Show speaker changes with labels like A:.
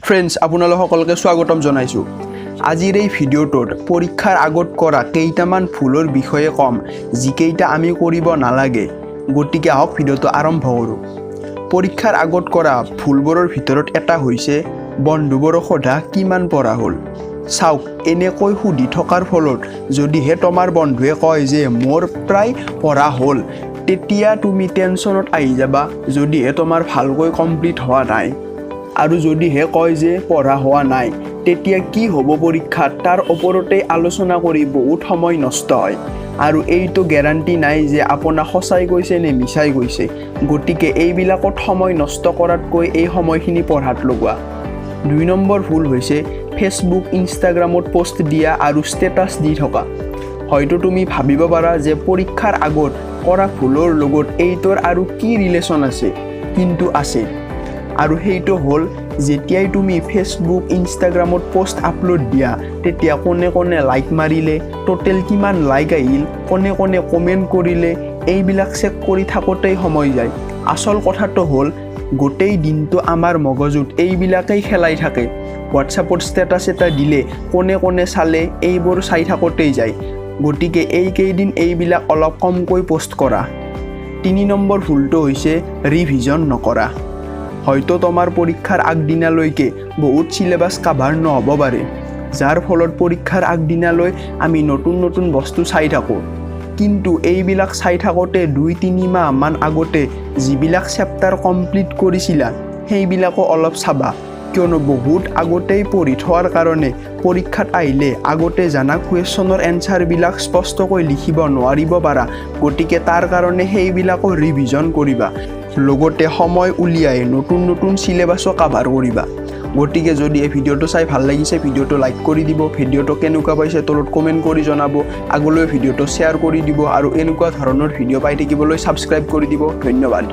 A: Friends, আপোনালোক সকলোকে স্বাগতম জনাইছোঁ। আজিৰ এই ভিডিঅ'টোত পৰীক্ষাৰ আগত কৰা কেইটামান ভুলৰ বিষয়ে ক'ম, যিকেইটা আমি কৰিব নালাগে। গতিকে আহক, ভিডিঅ'টো আৰম্ভ কৰোঁ। পৰীক্ষাৰ আগত কৰা ভুলবোৰৰ ভিতৰত এটা হৈছে বন্ধুবোৰক সোধা, কিমান পঢ়া হ'ল? চাওক, এনেকৈ সুধি থকাৰ ফলত যদিহে তোমাৰ বন্ধুৱে কয় যে মোৰ প্ৰায় পঢ়া হ'ল, তেতিয়া তুমি টেনশ্যনত আহি যাবা, যদিহে তোমাৰ ভালকৈ কমপ্লিট হোৱা নাই। আৰু যদিহে কয় যে পঢ়া হোৱা নাই, তেতিয়া কি হ'ব পৰীক্ষাত, তাৰ ওপৰতেই আলোচনা কৰি বহুত সময় নষ্ট হয়। আৰু এইটো গেৰাণ্টি নাই যে আপোনাক সঁচাই কৈছে নে মিছাই কৈছে। গতিকে এইবিলাকত সময় নষ্ট কৰাতকৈ এই সময়খিনি পঢ়াত লগোৱা। 2 নম্বৰ ভুল হৈছে ফেচবুক, ইনষ্টাগ্ৰামত পষ্ট দিয়া আৰু ষ্টেটাছ দি থকা। হয়তো তুমি ভাবিব পাৰা যে পৰীক্ষাৰ আগত কৰা ভুলৰ লগত এইটোৰ আৰু কি ৰিলেশ্যন আছে। কিন্তু আছে। আৰু সেইটো হ'ল, যেতিয়াই তুমি ফেচবুক, ইনষ্টাগ্ৰামত পষ্ট আপলোড দিয়া, তেতিয়া কোনে কোনে লাইক মাৰিলে, টোটেল কিমান লাইক আহিল, কোনে কোনে কমেণ্ট কৰিলে, এইবিলাক চেক কৰি থাকোঁতেই সময় যায়। আচল কথাটো হ'ল, গোটেই দিনটো আমাৰ মগজুত এইবিলাকেই খেলাই থাকে। হোৱাটছআপত ষ্টেটাছ এটা দিলে কোনে কোনে চালে, এইবোৰ চাই থাকোঁতেই যায়। গতিকে এইকেইদিন এইবিলাক অলপ কমকৈ পষ্ট কৰা। 3 নম্বৰ ভুলটো হৈছে ৰিভিজন নকৰা। হয়তো তোমাৰ পৰীক্ষাৰ আগদিনালৈকে বহুত চিলেবাছ কাভাৰ নহ'ব পাৰে, যাৰ ফলত পৰীক্ষাৰ আগদিনালৈ আমি নতুন নতুন বস্তু চাই থাকোঁ। কিন্তু এইবিলাক চাই থাকোঁতে 2-3 মাহমান আগতে যিবিলাক চেপ্টাৰ কমপ্লিট কৰিছিলা, সেইবিলাকো অলপ চাবা। কিয়নো বহুত আগতেই পঢ়ি থোৱাৰ কাৰণে পৰীক্ষাত আহিলে আগতে জানা কুৱেশ্যনৰ এনচাৰবিলাক স্পষ্টকৈ লিখিব নোৱাৰিব পাৰা। গতিকে তাৰ কাৰণে সেইবিলাকো ৰিভিজন কৰিবা, লগতে সময় উলিয়াই নতুন নতুন চিলেবাছো কাভাৰ কৰিবা। গতিকে যদি এই ভিডিঅ'টো চাই ভাল লাগিছে, ভিডিঅ'টো লাইক কৰি দিব। ভিডিঅ'টো কেনেকুৱা পাইছে, তলত কমেণ্ট কৰি জনাব। আগলৈ ভিডিঅ'টো শ্বেয়াৰ কৰি দিব আৰু এনেকুৱা ধৰণৰ ভিডিঅ' পাই থাকিবলৈ ছাবস্ক্ৰাইব কৰি দিব। ধন্যবাদ।